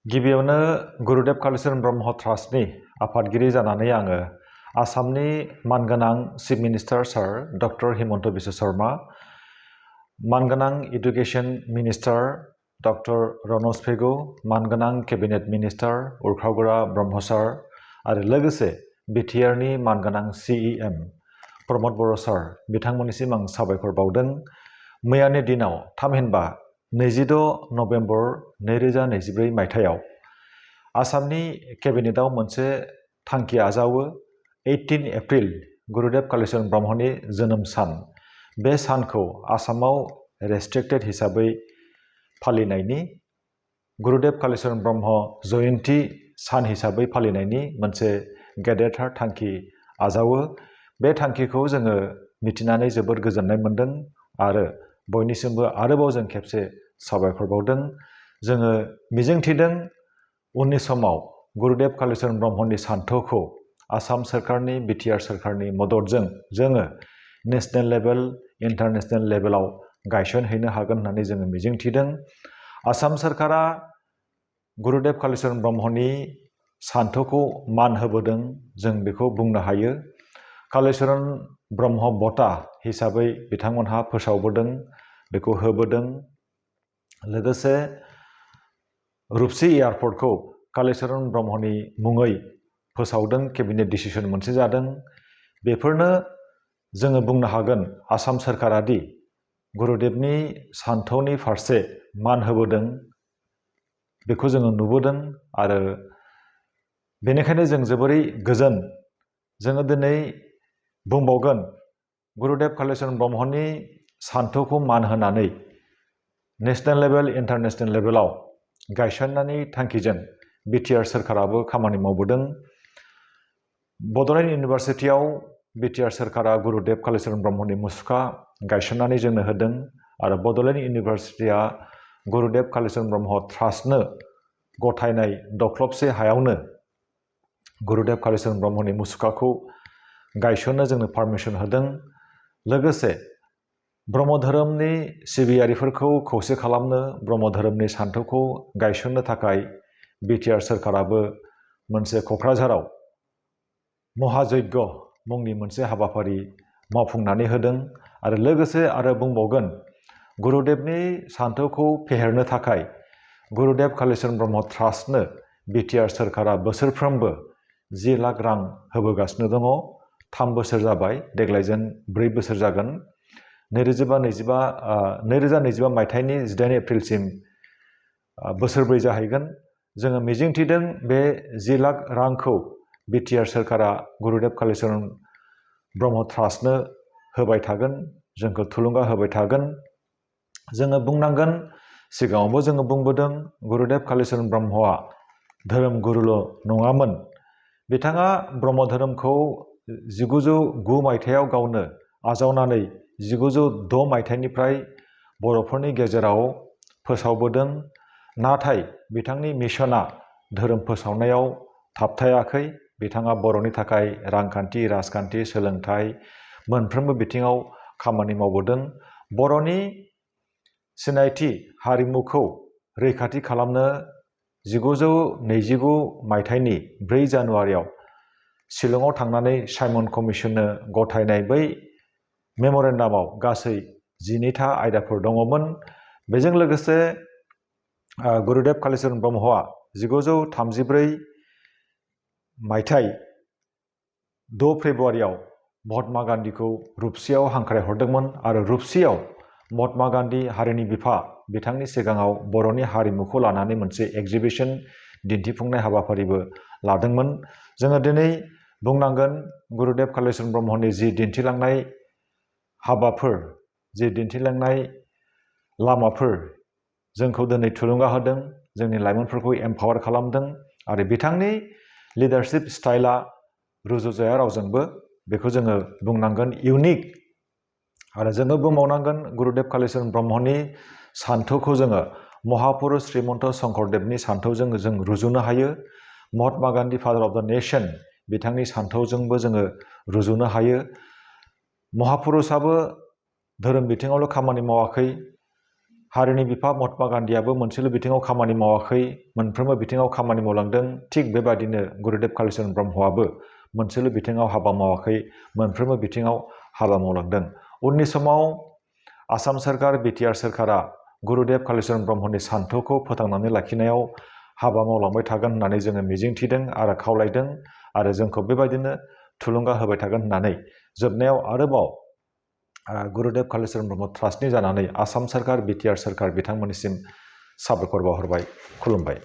गिबियावनो गुरुदेव कालीचरण ब्रह्म ट्रास्टनि आफादगिरि जानानै आङो आसामनि मानगोनां चिफ मिनिस्टार सार डक्टर हिमन्त बिश्व शर्मा, मानगोनां इडुकेशन मिनिस्टार डक्टर रनज पेगु, मानगोनां केबिनेट मिनिस्टार उरखावगोरा ब्रह्म सार आरो लोगोसे बिटिआरनि मानगोनां CEM प्रमद बर' सार बिथांमोननिसिम आं साबायखर बावदों। मैयानि दिनाव थामहिनबा 26 नभेम्बर 2024 मायथाइयाव आसामनि केबिनेटआव मोनसे थांखि आजावो 18 एप्रिल गुरुदेव कालीचरण ब्रह्मनि जोनोम सान। बे सानखौ आसामाव रेस्ट्रिक्टेड हिसाबै फालिनायनि, गुरुदेव कालीचरण ब्रह्म जयन्ती सान हिसाबै फालिनायनि मोनसे गेदेरथार थांखि आजावो। बे थांखिखौ जोङो मिथिनानै जोबोद गोजोननाय मोनदों आरो बयनिसिमबो आरोबाव जों खेबसे साबायखर बावदों। जोङो मिजिंथिदों उननि समाव गुरुदेव कालीचरण ब्रह्मनि सान्थौखौ आसाम सोरखारनि बिटिआर सोरखारनि मददजों जोङो नेशनेल लेभेल इन्टारनेशनेल लेभेलाव गायसनहैनो हागोन होननानै जोङो मिजिंथिदों। आसाम सोरखारा गुरुदेव कालीचरण ब्रह्मनि सान्थौखौ मान होबोदों, जों बेखौ बुंनो हायो। कालीचरण ब्रह्म बता हिसाबै बिथांमोनहा फोसावबोदों, बेखौ होबोदों। लोगोसे रुपसी एयारपर्टखौ कालीचरण ब्रह्मनि मुङै फोसावदों, केबिनेट डिसिसन मोनसे जादों। बेफोरनो जोङो बुंनो हागोन आसाम सोरखारादि गुरुदेवनि सान्थौनि फारसे मान होबोदों, बेखौ जोङो नुबोदों आरो बेनिखायनो जों जोबोरै गोजोन। जोङो दिनै बुंबावगोन गुरुदेव कालीचरण ब्रह्मनि सान्थौखौ मान होनानै नेशनेल लेभेल इन्टारनेशनेल लेभेलाव गायसननायनि थांखिजों बिटिआर सोरखाराबो खामानि मावबोदों। बड'लेण्ड इउनिभारसिटियाव बिटिआर सोरखारा गुरुदेव कालीचरण ब्रह्मनि मुसुखा गायसननानै जोंनो होदों आरो बड'लेण्ड इउनिभारसिटिया गुरुदेव कालीचरण ब्रह्म ट्रास्टनो गथायनाय दख्लबसे हायावनो गुरुदेव कालीचरण ब्रह्मनि मुसुखाखौ गायसननो जोंनो पारमिसन होदों। लोगोसे ब्रह्म धोरोमनि सिबियारिफोरखौ खौसे खालामनो, ब्रह्म धोरोमनि सान्थौखौ गायसननो थाखाय बिटिआर सोरखाराबो मोनसे क'क्राझाराव महायज्ञ मुंनि मोनसे हाबाफारि मावफुंनानै होदों आरो लोगोसे आरो बुंबावगोन गुरुदेवनि सान्थौखौ फेहेरनो थाखाय गुरुदेव कालीचरण ब्रह्म ट्रास्टनो बिटिआर सोरखारा बोसोरफ्रोमबो 10 लाख रां होबोगासिनो दङ। 3 बोसोर जाबाय, देग्लायजों 4 बोसोर जागोन। 2025 मायथाइनि 18 एप्रिलसिम बोसोरब्रै जाहैगोन। जोङो मिजिंथिदों बे 10 लाख रांखौ बिटिआर सोरखारा गुरुदेव कालीचरण ब्रह्म ट्रास्टनो होबाय थागोन, जोंखौ थुलुंगा होबाय थागोन। जोङो बुंनांगोन, सिगाङावबो जोङो बुंबोदों गुरुदेव कालीचरण ब्रह्मआ धोरोम गुरुल' नङामोन। बिथाङा ब्रह्म धोरोमखौ 1909 मायथाइयाव गावनो आजावनानै 1906 मायथाइनिफ्राय बर'फोरनि गेजेराव फोसावबोदों। नाथाय बिथांनि मिशना धोरोम फोसावनायाव थाबथायाखै। बिथाङा बर'नि थाखाय रांखान्थि, राजखान्थि, सोलोंथाइ मोनफ्रोमबो बिथिङाव खामानि मावबोदों। बर'नि सिनायथि हारिमुखौ रैखाथि खालामनो 1929 मायथाइनि 4 जानुवारियाव शिलंआव थांनानै साइमन कमिसननो गथायनाय बै मेम'रेन्डामाव गासै 12था आयदाफोर दङमोन। बेजों लोगोसे गुरुदेव कालीचरण ब्रह्मआ 1934 मायथाइ 6 फेब्रुवारियाव महात्मा गान्धीखौ रुपसीयाव हांख्रायहरदोंमोन आरो रुपसीयाव महात्मा गान्धी हारिनि बिफा बिथांनि सिगाङाव बर'नि हारिमुखौ लानानै मोनसे एग्जिबिसन दिन्थिफुंनाय हाबाफारिबो लादोंमोन। जोङो दिनै बुंनांगोन गुरुदेव कालीचरण ब्रह्मनि जि दिन्थिलांनाय हाबाफोर, जि दिन्थिलांनाय लामाफोर जोंखौ दिनै थुलुंगा होदों, जोंनि लाइमोनफोरखौ एम्पावार खालामदों आरो बिथांनि लिडारशिप स्टाइला रुजुजाया रावजोंबो, बेखौ जोङो बुंनांगोन इउनिक। आरो जोङो बुंबावनांगोन गुरुदेव कालीचरण ब्रह्मनि सान्थौखौ जोङो महापुरुष श्रीमन्त शंकरदेवनि सान्थौजों जों रुजुनो हायो। महात्मा गान्धी फादार अफ द नेशन बिथांनि सान्थौजोंबो जोङो रुजुनो हायो। महापुरुषाबो धोरोम बिथिङावल' खामानि मावाखै, हारिनि बिफा महात्मा गान्धीयाबो मोनसेल' बिथिङाव खामानि मावाखै, मोनफ्रोमबो बिथिङाव खामानि मावलांदों। थिग बेबादिनो गुरुदेव कालीचरण ब्रह्मआबो मोनसेल' बिथिङाव हाबा मावाखै, मोनफ्रोमबो बिथिङाव हाबा मावलांदों। उननि समाव आसाम सोरखार, बिटिआर सोरखारा गुरुदेव कालीचरण ब्रह्मनि सान्थौखौ फोथांनानै लाखिनायाव हाबा मावलांबाय थागोन होननानै जोङो मिजिंथिदों आरो खावलायदों आरो जोंखौ बेबायदिनो थुलुंगा होबाय थागोन होननानै जोबनायाव आरोबाव गुरुदेव कालीचरण ब्रह्म ट्रास्टनि जानानै आसाम सोरखार, बिटिआर सोरखार बिथांमोननिसिम साबायखर बावहरबाय, खुलुमबाय।